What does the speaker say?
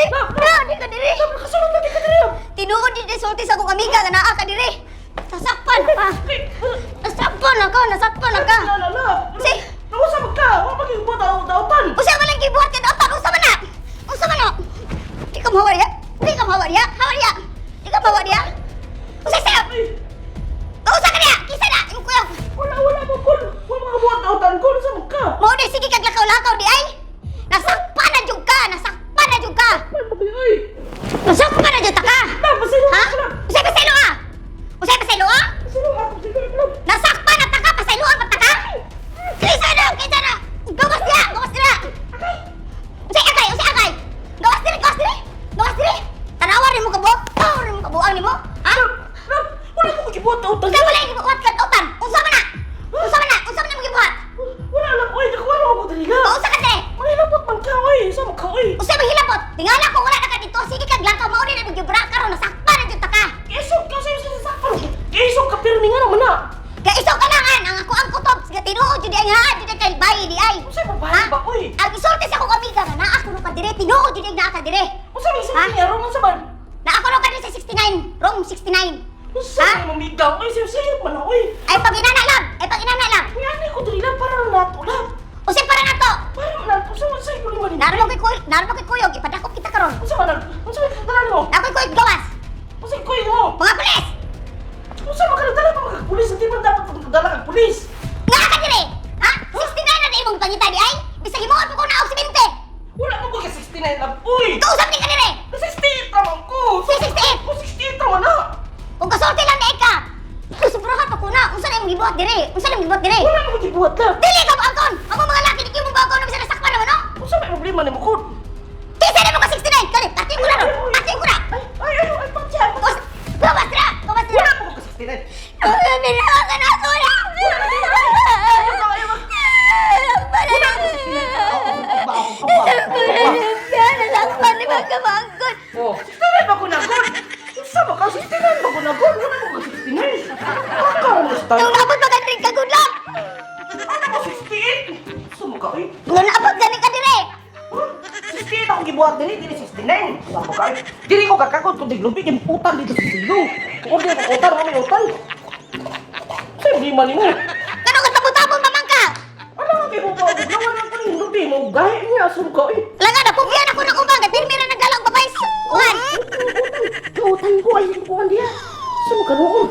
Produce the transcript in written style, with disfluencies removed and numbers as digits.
Diri. Naa di ka diri. Nakasulod lagi ka diri. Tinuod di sulti sa akong amiga nga naa ka diri. Nasakpan ka. Nasakpan na ka, nasakpan na ka. La la la. Si. Nausa man ka. Wa man gyud daw-dautan. Usa man lang gibuhat ka dautan, usa man na. Usa man na. Di ka mahawa diya. Di ka mahawa diya. Hawa diya. Di ka mahawa diya. Usa sa'yo. Ay, Usa ka diya. Kisa na. Imong kuyog. wala wala mo kon. Wa man buhat dautan kon sa man ka. Mao di sige kag lakaw-lakaw di ay. Nasakpan na jud ka. Nasakpan na jud ka. Man ba ay? Nasakpan na jud ta ka. Na pasilo Ha? ka. Usay pasaylo ah. Usay pasaylo ah. Pasilo ako pasilo ako. Nasakpan na ta ka. Pasayloan pa ta ka. Kisa na. Kisa na. Gawas diya. Gawas diya. Usay akay. Usay akay. Gawas diri. Gawas diri. Gawas diri. Tanawa rin mo kabuok. Tanawa rin mo kabuang nimo. Ha? Na, wala ko gibuhat dautan. Ikaw wala yung gibuhat ka utan. Unsa man na? Unsa man na? Unsa man na mo gibuhat? Wala lang oy, nakuha lang ako diri la. Unsa ka diri? Manghilabot man ka oy, sa man ka oy. Unsa man hilabot? Tingala ko wala na ka dito. Sige kag lakaw mao ni na magyubra karon nasakpan na jud ta ka. Isog ka sa sa sakpan. Isog ka pirmi nga naman na. Kay isaw ka lang an, ang ako ang kutob. Sige tinuod jud ang haa jud kay bayi di ay. Unsa ba bahay ba oy? Ang isulti sa akong amiga nga naa kuno ka dire, tinuod jud ang naa ka dire. Unsa may sulti niya ron unsa man? Naa kuno ka dire sa 69, room 69. Unsa Ha? may mamigaw oy, sayo sayo man na oy. Ay pag inana lang, ay pag inana lang. Ngani ko diri lang para na nato lang. Usay para nato. Para man nato sa unsa ko ni man. Naroon kay kuyog, naroon kay kuyog, ipadakop kita karon. Unsa man unsa man kadala nimo? Naa koy kuyog gawas. Unsa koy mo? Mga pulis! Unsa man kadala pa mga pulis? Hindi man dapat magdala kag pulis. Naa ka dire! Ha? 69 na di imong pangita di ay? Bisag himuon pa ko na og 70. Wala mo ko kay 69 lang oy. Kausap ni ka dire. 68 ra man ko. Say 68. Ko 68 ra man na. Kung kasulti lang di ka. Sobrahan pa ko na. Unsa na imong gibuhat dire? Unsa na imong gibuhat dire? Wala mo ko gibuhat lang. Dili ka moangkon. Ang mga laki di mo moangkon na bisan nasakpan naman no? Unsa may problema nimo ko? Kinsa na mo ka 69? Kani, pati ko na ron. Pati ko na. Ay ay ay ay patya. Gawas, gawas dira, gawas dira. Wala mo ko kay 69. Binawagan ako na. Nasakpan ni mga kamangkon. Oh, 69 ba ko na gol? Unsa ba ka 69 ba ko na gol? Wala mo ko 69. Ikaw mo style. Nung naabot pa ka ka good luck. Ano ko 68? Unsa mo ka oy? Nung naabot gani ka dire. Huh? 68 akong gibuhat diri, diri 69. Unsa mo ka oy? Diri ko kakakot kung diglubi yung utan dito sa silo. Kung di ko utan, may utan. Sa problema nimo? Kano ka tabon-tabon mamangka? Ano nga kay mo pa? Wala ko ning lubi mo gahi niya sa ka oy. Langa na pugyan ako ng ubang, pirmi na nagdalang babae sa uhan. Kautan ko ay kuan diya. Sa mo ka noon?